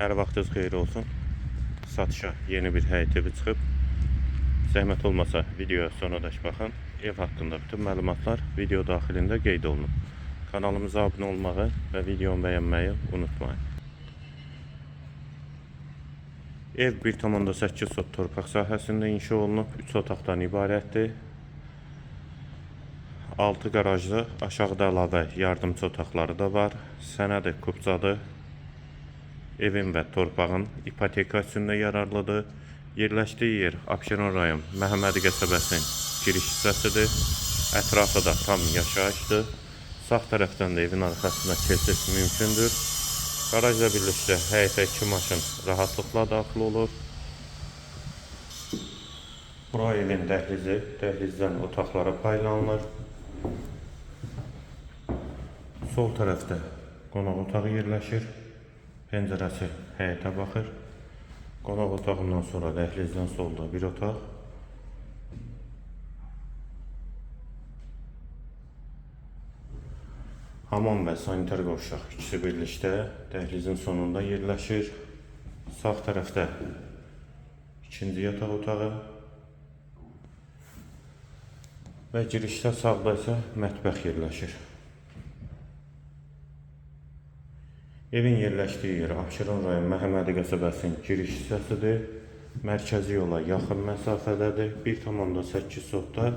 Hər vaxtınız xeyir olsun. Satışa yeni bir həyət evi çıxıb. Zəhmət olmasa videoya sonradək baxın. Ev haqqında bütün məlumatlar video daxilində qeyd olunub. Kanalımıza abunə olmağı və videomu bəyənməyi unutmayın. Ev 1,8 sot torpaq sahəsində inşa olunub, 3 otaqdan ibarətdir. 6 qarajlı, aşağıda əlavə yardımçı otaqları da var. Sənədi kupçadır. Evin və torpağın ipoteka üçün də yararlıdır. Yerləşdiyi yer Abşeron rayon Məhəmmədi qəsəbəsinin giriş hissəsidir. Ətrafı da tam yaşayışdır. Sağ tərəfdən də evin arxasına keçid mümkündür. Qarajla birlikdə həyətə 2 maşın rahatlıqla daxil olur. Bura evin dəhlizi, dəhlizdən otaqlara paylanılır. Sol tərəfdə qonaq otağı yerləşir. Pəncərəsi həyətə baxır. Qonaq otağından sonra dəhlizdən solda bir otaq. Hamam və sanitar qovşaq ikisi birlikdə dəhlizin sonunda yerləşir. Sağ tərəfdə ikinci yataq otağı və girişdə sağda isə mətbəx yerləşir. Evin yerləşdiyi yer Abşeron rayon Məhəmmədi qəsəbəsinin giriş hissəsidir. Mərkəzi yola yaxın məsafədədir. 1,8 sotda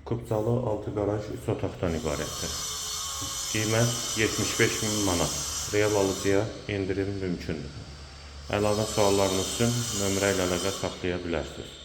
kupçalı 6 qaraj 3 otaqdan ibarətdir. Qiymət 75 min manat. Real alıcıya endirim mümkündür. Əlavə suallarınız üçün nömrə ilə əlaqə saxlaya bilərsiniz.